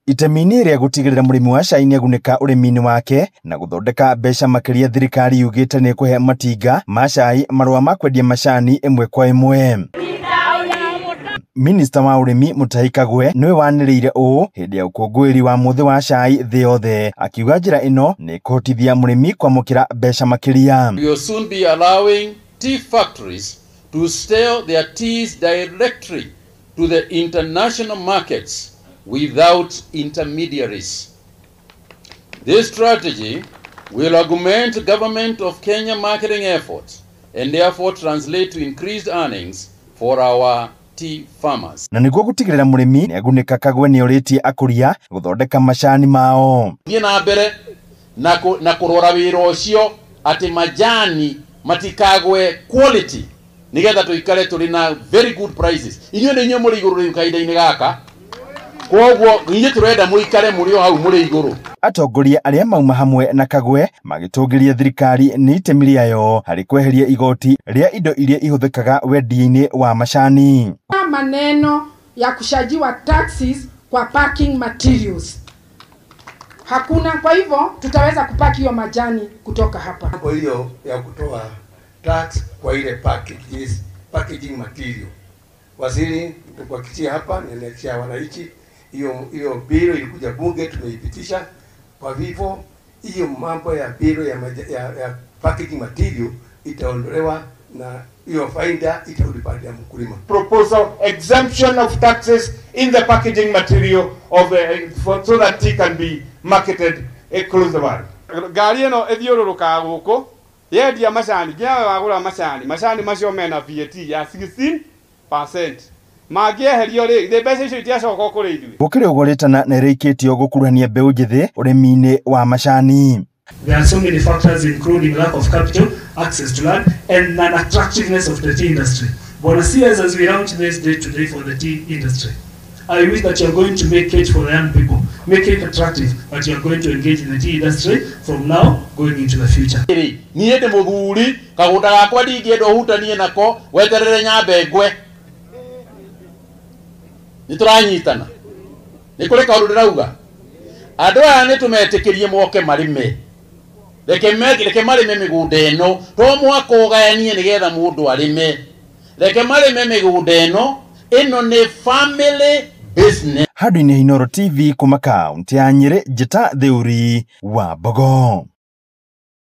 Itemi-inĩ rĩa gũtigĩrĩra mũrĩmi wa cai nĩagunĩka ũrĩmi-inĩ wake na gũthondeka mbeca makĩria, thirikari yugĩte nĩ ĩkũhe matinga ma cai marũa ma kwendia macani ĩmwe kwa ĩmwe. Minista wa ũrĩmi Mutahi Kagwe nĩwe wanĩrĩire ũũ hĩndĩ ya ũkũngũĩri wa mũthĩ wa cai thĩ yothe, akiuga njĩra ĩno nĩ ĩkũhotithia mũrĩmi kwamũkĩra mbeca makĩria. We will soon be allowing tea factories to sell their teas directly to the international markets without intermediaries. This strategy will augment government of Kenya marketing efforts and therefore translate to increased earnings for our tea farmers. Na nĩguo gũtigĩrĩra mũrĩmi nĩagunĩka, Kagwe nĩorĩtie akũria gũthondeka macani mao. Thiĩ na mbere na kũrora wĩra ũcio atĩ majani matikagwe quality nigetha tuikare turi na very good prices. Inyuĩ nĩ inyuĩ mũrĩ igũrũ rĩu kahinda-inĩ gaka, koguo inyuĩ tũrenda mũikare mũrĩ o hau mũrĩ igũrũ. Atongoria arĩa mauma hamwe na Kagwe magĩtũngĩria thirikari nĩ itemi rĩayo harĩ kweheria igoti rĩa indo iria ihũthĩkaga wendia-inĩ wa macani. Maneno ya kushajiwa taxes kwa packing materials hakuna, kwa hivyo tutaweza kupaki hiyo majani kutoka hapa. Kwa hiyo ya kutoa tax kwa ile packages, packaging material, waziri nikuhakikishia hapa, ninaachia wananchi hiyo bill ilikuja bunge tumeipitisha. Kwa hivyo hiyo mambo ya bill ya packaging material itaondolewa na hiyo faida itarudi pande ya mkulima. Proposal exemption of taxes in the packaging material of so that tea can be marketed across the world. Ngari ĩno ĩthiũrũrũkaga gũkũ yendia macani, nginya we wagũra macani, macani macio mena VAT ya 16%. Mangĩeherio rĩ, mbeca icio itiacoka kũrĩ ithuĩ. Gũkĩrĩ ũguo, rĩtana nĩ rĩikĩtio gũkuruhania mbeũ njĩthĩ ũrĩmi-inĩ wa macani. There are so many factors, including lack of capital, access to land, and an attractiveness of the tea industry. Bwana CS, as we launch this day today for the tea industry, I wish that you are going to make it for the young people, make it attractive, but you are going to engage in the tea industry from now going into the future. Niĩ ndĩ mũthuri, kagũnda gakwa ndingĩenda ũhutanie nako, weterere nyambe ngwe. Nĩ tũranyitana. Nĩ kũrĩ kaũndũ ndĩrauga. Andũ aya nĩ tũmetĩkĩrie moke marĩme. Reke marĩme mĩgũnda ĩno, to mũhaka ũgayanie nĩgetha mũndũ arĩme. Reke marĩme mĩgũnda ĩno, ĩno nĩ family business. Handũ-inĩ Inooro TV kuma kaunti ya Nyĩrĩ, Njĩta Theuri wa Mbogo.